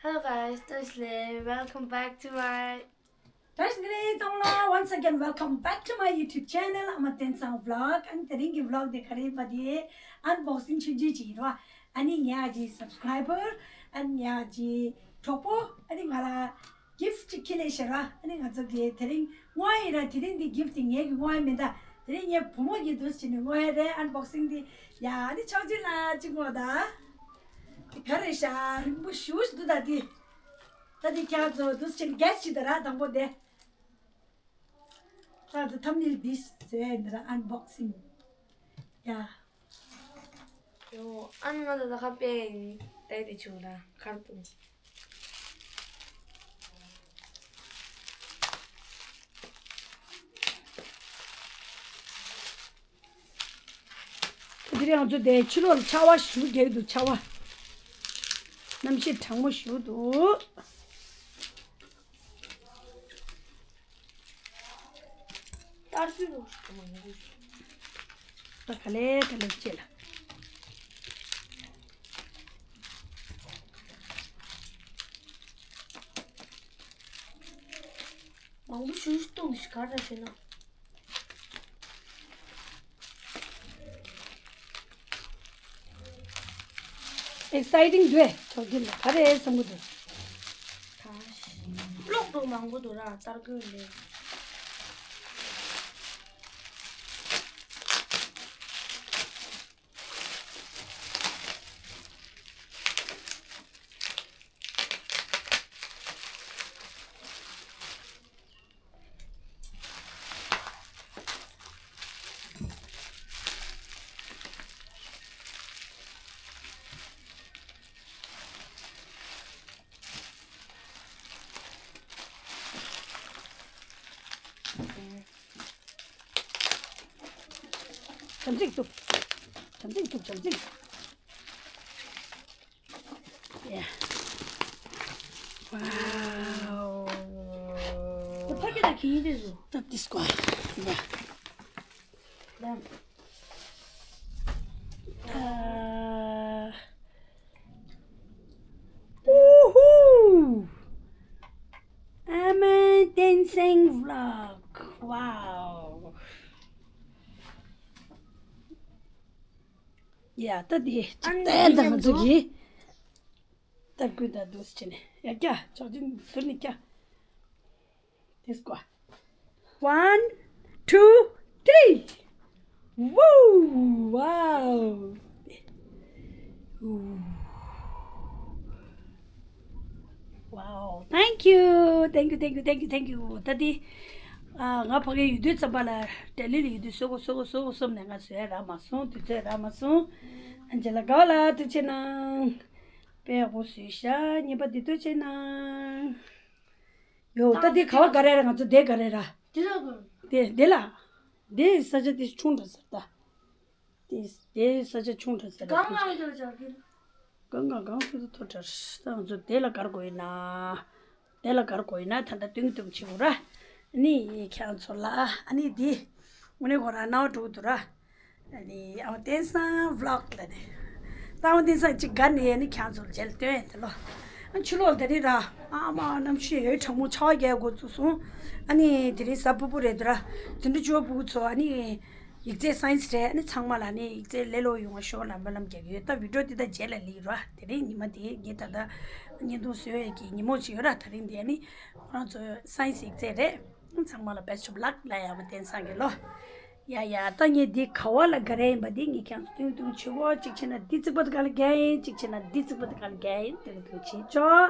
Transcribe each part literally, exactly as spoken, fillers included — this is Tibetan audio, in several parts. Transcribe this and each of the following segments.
Hello guys, Thursday. Welcome back to my Thursday ཚང་མ་ལ། Once again, welcome back to my YouTube channel, Ama Tensang Vlog. ཨ་ནི་དེ་རིང་གི་vlog དེ་ག་རེ་ཡིན་པ་དེ་unboxing ཆུང་ཆུང་ཅིག་ཡིན་རོ། ཨ་ནི་ངའི་ཨ་ཅེ་subscriber, ཨ་ནི་ངའི་ཨ་ཅེ་གྲོགས་པོ་ཨ་ནི་ང་ལ་gift ཅིག་ཁྱེར་ལས་ཤེས་ར། ཨ་ནི་ང་ཚོ་དེ་དེ་རིང་བསྔོ་བ་ཡིན་ར། དེ་རིང་དེ་gift དེ་ངའི་གི་བསྔོ་བ་མིན་ད། དེ་རིང་ངའི་བུ་མོ་གི་འདུག་སེ་བྱས་ནས་བསྔོ་བ་རེད། Unboxing དེ་ཡ། ཨ་ནི་ཆག་ཅིག་ལ་ཅིག་བསྔོ་ད། དེ་ག་རེ་ཤ་རིང་པོ་ཞེ་པོ་ཞིག་འདུག་ད་དེ། ད་དེ་ཁྱེད་ཚོ་འདུག་སེ་བྱས་ནས་guess བྱེད་ད་ར། དང་པོ་དེ། ད་དེ་thumbnail འདི་བཟོས་ཡིན་ད་ར། Unboxing ཡ། ཡོ། ཨ་ནི་ང་ད་ད་ཁ་པེ་ཡིན་ད་དེ་ཆུང་ར་ཁར་ཏུ། དེ་རིང་ང་ཚོ་དེ་ཕྱི་ལོགས་ལ་ཆར་པ་ཞེ་པོ་རྒྱག་གི་འདུག་ཆར་པ། གནམ་གཤིས་གྲང་མོ་ཞེ་པོ་འདུག་ཏར་ཀི་རུ་ཞིག་མང་པོ་ཞིག་ད་ག་ལེ་ག་ལེ་བྱེད་ལ། མང་པོ་ཞིག་གཏོང་ཞིག་ག་རེ་བྱེད་ན། Exciting འདུག་ཆོག་གི་ལ་ག་རེ་བསམ་གི་འདུག་ད་ཤི་གློག་འགྲོ་མང་པོ་འདུག་ར་ཏར་ཀི་ལས། བྱམས་བརྩེ་ཐུབ། བྱམས་བརྩེ་ཐུབ། བྱམས་བརྩེ། Yeah. Wow. ད་ཕ་གི་ད་གི་ཡིན་དེ་ཟུ། ད་this one. Yeah. ད། Woohoo! Ama Tensang Vlog. Wow. ཡ། ད་དེ་ཅིག་ཨ་ནི་ད་ང་ཚོ་གི་ད་ཀུན་ད་འདུག་སེ་བྱས་ནས་ཡ་ཀྱ་ཆག་ཅིག་ཟུར་ནས་ཀྱ། This one. One, two, three. Woo! Wow. Ooh. Wow. Thank you. Thank you, thank you, thank you, thank you. ད་དེ་ཨ་ང་ཕ་གིར་ཡོད་དུས་ཙམ་པ་ལ། ལྡི་ལི་ལ་ཡོད་དུས་བཟོ་དགོས་བཟོ་དགོས་བཟོ་དགོས་བསམ་ནས་ང་བཟོ་ཡ་རག་མ་སོང་། དུས་ཚོད་རག་མ་སོང་། ཨན་ཇེ་ལ་དགའ་བ་ལ་ཐུགས་རྗེ་གནང་། དཔེ་ཡག་པོ་བཟོས་ཤག་གཉིས་པ་འདི་ཐུགས་རྗེ་གནང་། ཡོ། ད་འདི་ག་བ་ག་རེ་ར། ང་ཚོ་འདི་ག་རེ་ར། འདི་ལ་དགོས། འདི་འདི་ལ། འདི་ས་ཆ་འདི་ཆུང་དྲགས་ཟེར་ད། འདི་འདི་ས་ཆ་ཆུང་དྲགས་ཟེར་ད། གང་ང་ཡོད་ལ་ཅག་གི། གང་གང་གང་ཚོད་མཐོ་དྲགས། ད་ང་ཚོ་འདི་ལ་ག་རེ་དགོས་ཡིན་ན། འདི་ལ་ག་རེ་དགོས་ཡིན་ན་ད་ལྟ་སྟོན་གི་འདུག་བྱེད་དགོས་ར། ཨ་ནི་ཁྱེད་ཚོ་ལ་ཨ་ནི་འདི་དངོས་གནས་ཁོ་རང་སྣང་བ་འགྲོ་གི་འདུག་ར། ཨ་ནི་ཨ་བ་བསྟན་སང་vlog ལ་ནི། ཨ་བ་བསྟན་སང་ཅིག་དགའ་ནས་ནི་ཁྱེད་ཚོར་མཇལ་སྟོན་ཡིན་ད་ལོ། ཨ་ཕྱི་ལོགས་དེ་རིང་ར། ཨ་མ་གནམ་གཤིས་ཡོད་གྲང་མོ་ཆར་པ་རྒྱག་འགོ་བཙུགས་སོང་། ཨ་ནི་དེ་རིང་གཟའ་ཕུར་བུ་རེད་འདུག་ར། བདུན་ཕྲག་བཅུ་པ་ཕྲུ་གུ་ཚོ་ཨ་ནི་ཡིག་ཚད་science རེད། ཨ་ནི་ཚང་མ་ལ་ནི་ཡིག་ཚད་ལེ་ལོ་ཡོང་བ་ཤོག་ལ་སྨོན་ལམ་རྒྱག་གི་ཡོད། ད་video འདི་ད་རྗེས་ལ་ལེགས་ར། དེ་རིང་ཉི་མ་དེ་ངས་ད་ལྟ་བརྙན་ཐུང་བཟོ་ཡས་ཀྱི་ཉིན་མོ་ཅིག་ཡོད་ར། དེ་རིང་དེ་ནི་ཁོ་རང་ཚོ་science ཡིག་ཚད་རེད། ཚང་མ་ལ་best of luck ལ་ཡག་པོ་བསྟན་སང་གི་ལོ། ཡ་ཡ། ད་ངས་འདི་ག་བ་ལ་ག་རེ་ཡིན་པ་འདི་ངས་ཁྱེད་ཚོ་སྟོན་གི་འདུག་བྱེད་གོ། གཅིག་བྱས་ན་འདི་རྩིག་པ་དེ་ག་ལ་རྒྱག་ཡིན། གཅིག་བྱས་ན་འདི་རྩིག་པ་དེ་ག་ལ་རྒྱག་ཡིན། སྟོན་གི་འདུག་བྱེད་ཆོག་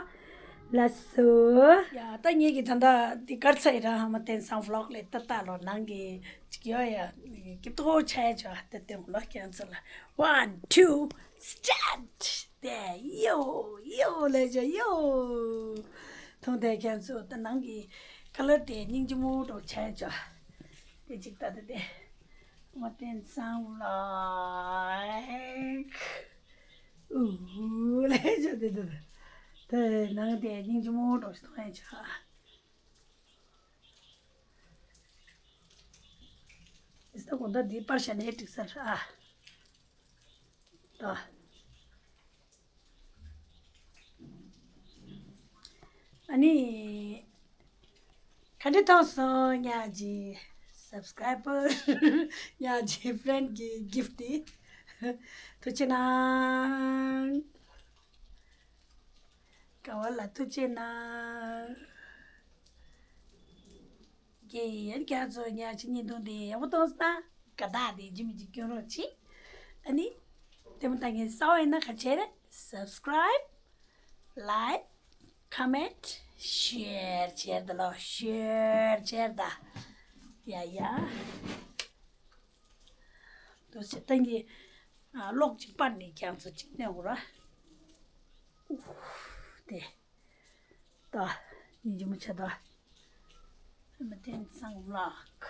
ལགས་སོ། ཡ། ད་ངས་ཀྱི་ད་ལྟ་འདི་དཀར་ཚ་ཡི་ར། ཨ་མ་བསྟན་སང་vlog ལ་ལྟ་ལྟ་ལོ། ནང་གི་ཅིག་ཡོད་ཡ། སྐྱིད་ཏོ་ཆ་ཡ་ཆོག་ད་སྟོན་གོ་ལོ་ཁྱེད་ཚོ་ལ། One, two, start. དེ་ཡོ་ཡོ་ལས་ཅོ་ཡོ། མཐོང་དེ་ཁྱེད་ཚོ་ད་ནང་གི་color དེ་སྙིང་རྗེ་མོ་འདྲ་བོ་ཆགས་ཡོད་ཅོ། དེ་གཅིག་ད་དེ་དེ་མ་བསྟན་སང་ལ། ཨུ་ལས་ཅོ་དེ་དེ་དེ་ནང་དེ་སྙིང་རྗེ་མོ་འདྲ་བོ་ཞིག་མཐོང་ཡོད་ཅོ། ཨིས་ད་གོ་ད་འདི་པར་ཤ་ནས་འགྲིག་ས་ར། ད། ཨ་ནི། ག་འདྲ་མཐོང་སོང་། ཉག་གི་སབ་སི་ཀ་རའི་བར། ཉག་གི་ཕི་རེན་ཌི་གི་གིཕ་ཊི། ཐུགས་རྗེ་གནང་། ག་བ་ལ་ཐུགས་རྗེ་གནང་། གི་ཡར་རྒྱ་མཚོ་ཉག་གི་བརྙན་ཐུང་དེ་ཡག་པོ་མཐོང་སོང་ན་དགའ་རྟགས་དེ་ཇི་མི་ཇི་སྐྱོན་རོགས་གྱིས། ཨ་ནི། དེ་མོ་ད་ངས་གསར་པ་ཡིན་ན་ག་བྱེད་རེད། སབ་སི་ཀ་རའི་བྷི། ལའིཀ། ཁོ་མེན་ཊི། ཤེར་བྱེད་ད་ལོ། ཤེར་བྱེད་ད། ཡ་ཡ། དུ་ཆེ་ཏན་གྱི་གློག་ཅིག་སྤར་ནས་ཁྱེད་ཚོ་ཅིག་གནོན་དགོས་ར། ཨུ། དེ། ད། ཉིན་རྒྱུན་མ་ཆད་ད། མི་བསྟན་སང་ལག